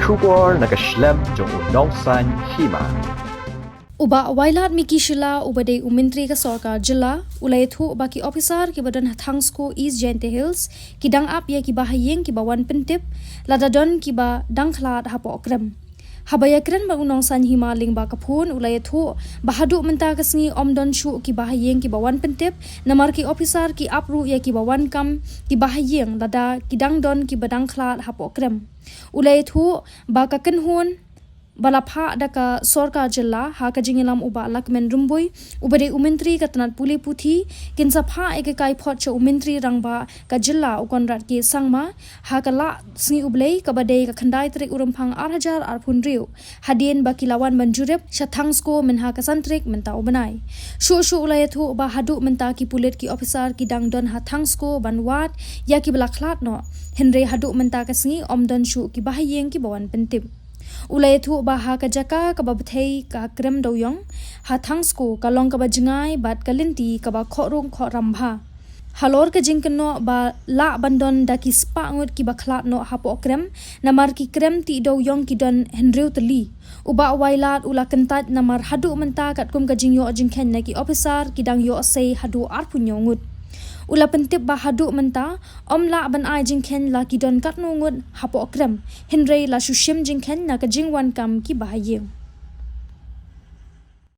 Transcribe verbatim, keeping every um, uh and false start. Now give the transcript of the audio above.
Khubor na ka shlem jong u Nongsaiñ Hima. U Bah Wailadmiki Shylla uba dei u Myntri ka Sorkar Jylla u la ïathuh ba ki ophisar kiba don ha Thangsko East Jaintia Hills ki dang ap ïa kiba ha ïing kiba wan pyntip lada don kiba dang khlad hapoh krem. Haba ïakren bad u Nongsaiñ Hima lyngba ka phone u la ïathuh ba haduh mynta ka sngi ym don shuh kiba ha ïing kiba wan pyntip, namar ki ophisar ki ap ruh ïa kiba wan kam kiba ha ïing lada ki dang don kiba dang khlad hapoh krem. U la ïathuh ba ka kynhun ba la phah da ka Sorkar Jylla ha ka jingïalam u Bah Lahkmen Rymbui uba dei u Myntri ka tnat pule puthi, kin sa phah ïa ka kaiphod sha u Myntri Rangbah ka Jylla u Conrad K Sangma ha ka la sngi U Blei kaba dei ka khyndai tarik u Rymphang ar hajar arphew hynriew, hadien ba ki la wan ban jurip sha Thangsko mynha ka san tarik mynta u bnai. Shuh shuh u la ïathuh ba haduh mynta ki pulit ki ophisar ki dang don ha Thangsko ban wad ïa kiba la khlad noh, hynrei haduh mynta ka sngi ym don shuh kiba ha ïing kiba wan pyntip. U la ïathuh ba ha ka jaka kaba bthei ka krem dewïong ha Thangsko ka long kaba jngai bad ka lynti kaba khohrung khohram bha. Halor ka jingkynnoh ba lah ban don da ki spah ngut kiba khlad noh hapoh krem, namar ki krem tih dewïong ki don hynriew tylli, u Bah Wailad u la kyntait namar haduh mynta katkum ka jingïoh jingkheiñ na ki ophisar ki dang ïoh sei haduh arphew hynñiew ngut. U la pyntip ba haduh mynta ym lah ban ai jingkheiñ la ki don katno ngut hapoh krem, hynrei la shu shim jingkheiñ na ka jingwan kam kiba ha ïing.